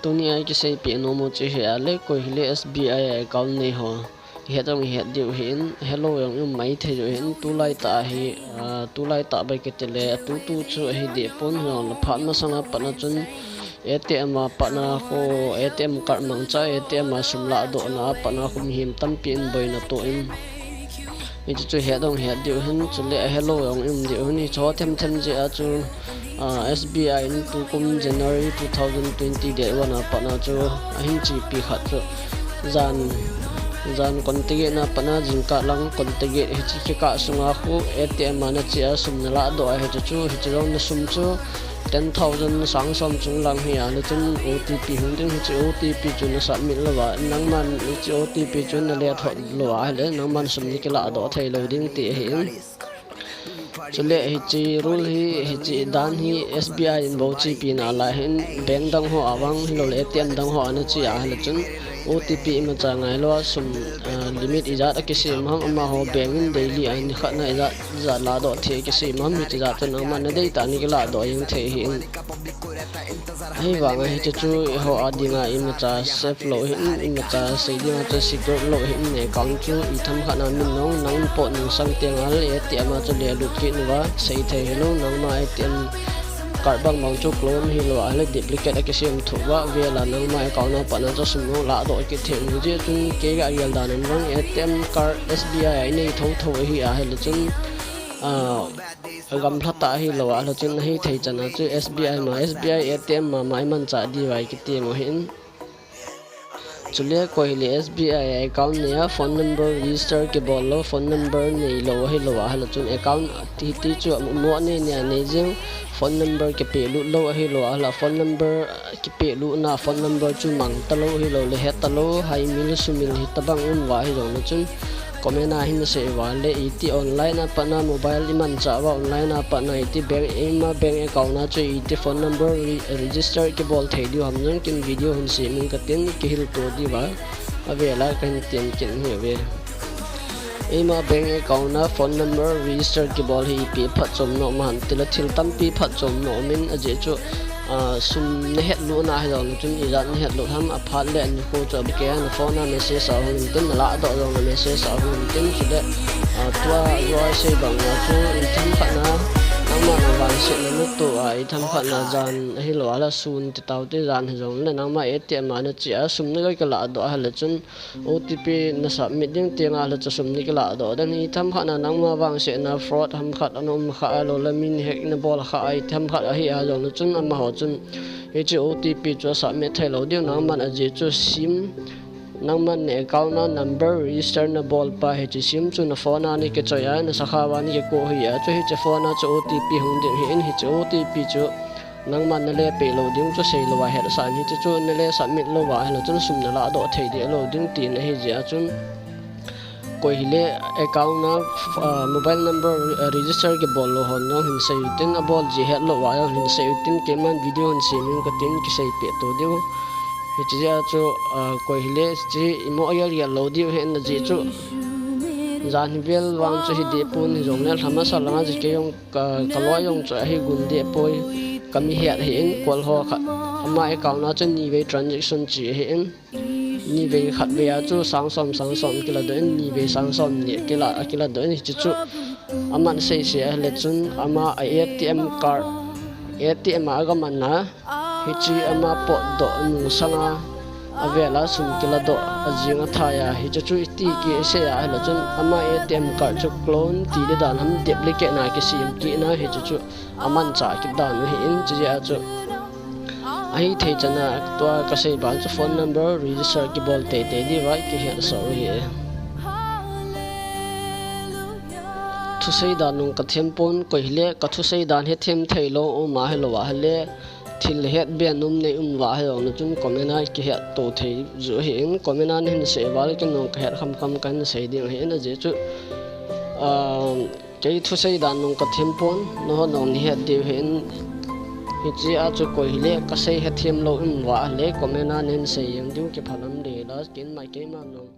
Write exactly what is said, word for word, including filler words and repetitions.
Tuni a i kiseipeh nom u chu hi ahile, koi hile S B I a account nei ho, ihet jong ihet diu ahin, helou jong i um maithei diu ahin, tulai tah hi, ah, tulai tah bai kiti le, atutu chu ahi deh pon, hijongle phat masanga patna chun, A T M a patna khu, A T M card mangcha, A T M a sum lahdohna a patna khu mihem tampi in boina toh in. Hichu chu het jong het diu ahin, chule ahelou jong i um diu ahin, hichu themthem jeh a chu, ah, S B I in tukum January two thousand twenty date one a patna chu ahin chepi khat chu. Jan, jan konta get na patna jingkah lang konta get hiche kikah sunga khu A T M a nache a sum nalahdoh a hichu chu, hiche jong nasum chu ten thousand sang som chung lang hi ahile chun O T P hung ding, hiche O T P chu na submit louva, nangman hiche O T P chu nale thot louva ahile nangman sum nakilahdoh thei lou ding ti ahin. Chule hiche rule hi, hiche dan hi S B I in bou chepi nalai ahin, bank dang ho a vang hiloule A T M dang ho a nache a ahile chun O T P imacha ngailou a sum, ah, limit ijat akisem ham, amaho bank in daily a nikhat na ijat, ijat lahdoh thei akisem ham, hiche jat chu nangman nadei tah a nakilahdoh jeng thei ahin. Ahivanga hiche chu eiho a dinga imacha safe lou ahin, imacha sei dinga chu secure lou ahin, account chu ithemkhat na min nong nang pot nungsang teng ahile A T M a chu lelut kit uva, sei thei hilou, nangma A T M card bangbang chu clone hilou ahile duplicate akisem thoh uva, avela nangma account a patna chu sum nalahdoh kit thei u jeh chun kei kagel dan in vang A T M card S B I a inei thotho ahi ahile chun, ah, gamlha tah ahilou ahile chun ahithei chan a chu S B I ma, S B I A T M mama imanchah diuva ikiti u ahin. Chule koi hile S B I a account nei a phone number register kibol lou, phone number neilou ahilou ahile chun account hiti chu mo nei nei a nei jeng, phone number kipehlut lou ahilou ahile phone number kipehlut na phone number chu mang talou hiloule het talou, haimil sumil hitobang um uva hijongle chun comment a hin sei uva le iti online a patna mobile imanchah uva online a patna iti bank, eima bank account a chu iti phone number re-, register kibol thei diu ham jong ken video hin sem inge katin kihilto diuva avela kahin tem kit ahiuve. Eima bank account a phone number register kibol hi ipi phatchomna um ham tile thil tampi phatchomna um in ajeh chu, ah, sum nahetlutna hijongle chun ijat nahetlut ham aphat le anikho chu abukeh a naphone a message ahung intin nalahdoh jongle message ahung intin chule, ah, tua joh a isei banga chu ithemkhat na nangma navangsetna natoh a ithemkhat na jan ahilou ahile sun ti taute jan hijongle nangma A T M a nache a sum nakoi kalahdoh ahile chun O T P na submit ding teng ahile chu sum nakilahdoh ding ahi, ithemkhat na nangma vangsetna fraud hamkhat ana um kha a, loule min hack nabol kha a, ithemkhat ahi a jongle chun amaho chun hiche O T P chu asubmit thei lou diu nangman ajeh chu sim, nangman na account a number register nabol pa hiche sim chu naphone a nakichoi a, nasakha uva nakikoh ahi a chu hiche phone a chu O T P hung ding ahin hiche O T P chu nangman nale peh lou ding chu sei louva hetsah in hiche chu nale submit louva ahile chun sum nalahdoh thei deh lou ding tina ahi jeh a chun koi hile account a, ah, mobile number, ah, register kibol lou hon jong hin sei utin, abol ji hetlou uva jong hin sei utin, keiman video hin sem inge katin kiseipeh to diu. Hiche jeh a chu, ah, koi hile hiche imo agel gel lou diu ahin ajeh chu jan hivel vang chu hideh pon hijongle lha masa langa chu kei jong ka, kaloi jong chu ahi gun deh poi, kami het ahin, kol ho khat ama account a chu nivei transaction che ahin, nivei khatvei a chu sang som sang som kiladoh in, nivei sang som ni kila, akiladoh in hiche chu aman seise ahile chun ama a ATM card, ATM a agamanna hiche ama potdoh nungsanga avela sum kiladoh ajing athai a hiche chu iti kisei ahile chun ama ATM card chu clone ti di dan ham duplicate na kisem kit na hiche chu amanchah kit dan u ahin, chujeh a chu ahithei chan a tua kasei bang chu phone number register kibol teitei diuva kihetsah u ahi. Thusei dan nung kathem pon, koi hile kathusei dan hethem theilou um ahilou ahile thil hetbe nom nei um uva ahile chun comment a kihetto thei joh ahin, comment a nahin sei uva le ken jong kahet khamkham kahin sei ding ahin, ajeh chu, ah, kei thusei dan nung kathem pon, nahon jong nahet diu ahin, hiche a chu koi hile kasei hethem lou um uva ahile comment a nahin sei jeng diu kiphalam le la, ken mai keiman jong